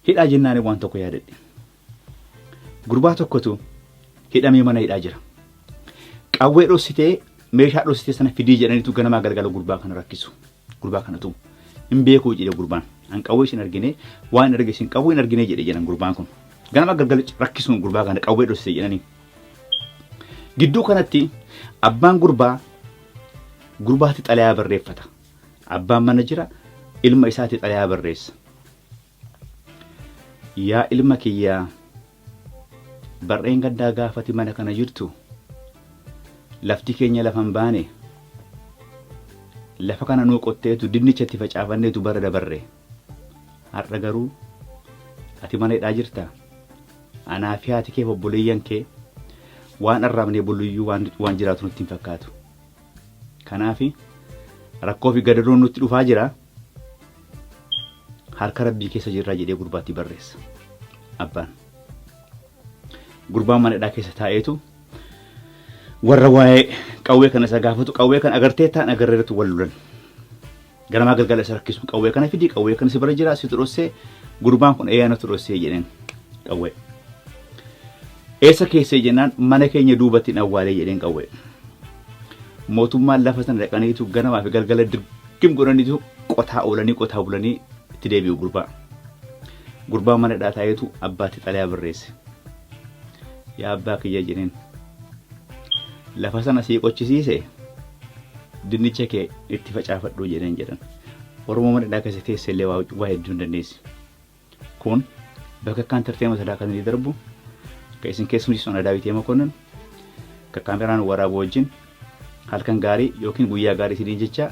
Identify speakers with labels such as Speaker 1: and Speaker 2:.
Speaker 1: Hidhaa jennaan waan tokko yaadadhe. Gurbaa tokkotu hidhamee mana hidhaa jira. Qawwee dhossitee, meeshaa dhossitee sana fidii jedhaniitu ganamaa galgala gurbaa kana rakkisu. Gurbaa kanatu hin beekuu jedhe gurbaan. An qawwee isin argine, waan arge isin qawwee hin argine jedhe jedhan gurbaan kun. Ganama galgala rakkisuun gurbaa kana qawwee dhossite jedhanii. Gidduu kanatti abbaan gurbaa gurbaatti xalayaa barreeffata. Abbaan mana jira, ilma isaatti xalayaa barreessa. Yaa ilma kiyyaa, barreen gaddaa gaafati mana kana jirtu lafti keenya lafa hin baane, lafa kana nuu qotteetu dinnicha itti facaafanneetu bara dabarre. Har'a garuu ati mana hidhaa jirta. Anaa fi haati kee, obboleeyyan kee waan arraabnee bulluyyuu waan jiraatu nutti hin fakkaatu. Kanaaf rakkoo fi gadadoon nutti dhufaa jira. Harka Rabbii keessa jirraa jedhee gurbaatti barreessa. Abbaan. Gurbaan mana hidhaa keessa taa'eetu warra waa'ee qawwee kana isa gaafatu, qawwee kana agartee ta'an agarreeratu wal lolan. Ganamaa galgala isa rakkisu, qawwee kana fidii, qawwee kana si bira jira, situ dhossee. Gurbaan kun eeyaa natu dhossee jedheen qawwee. Eessa keessee jennaan, mana keenya duubatti hin awwaalee jedheen qawwee. Mootummaan lafa sana dhaqaniitu ganamaa fi galgala dirgim godhaniitu qotaa oolanii, qotaa bulanii itti deebi'u gurbaa. Gurbaan mana hidhaa taa'eetu abbaatti xalayaa barreesse. Yaa abbaa kiyya jedheen, lafa sana sii qochisiise, dinnicha kee itti facaafadhuu jedheen jedhan. Oromoo mana hidhaa keessa teesse illee waa hedduu hin dandeessi. Kun bakka akkaan tarteema sadaa kan inni darbu kan isin keessumsiisu ana Daawitee Makonnin kan kaameraan waraabuu wajjin halkan gaarii yookiin guyyaa gaarii isiniin jecha.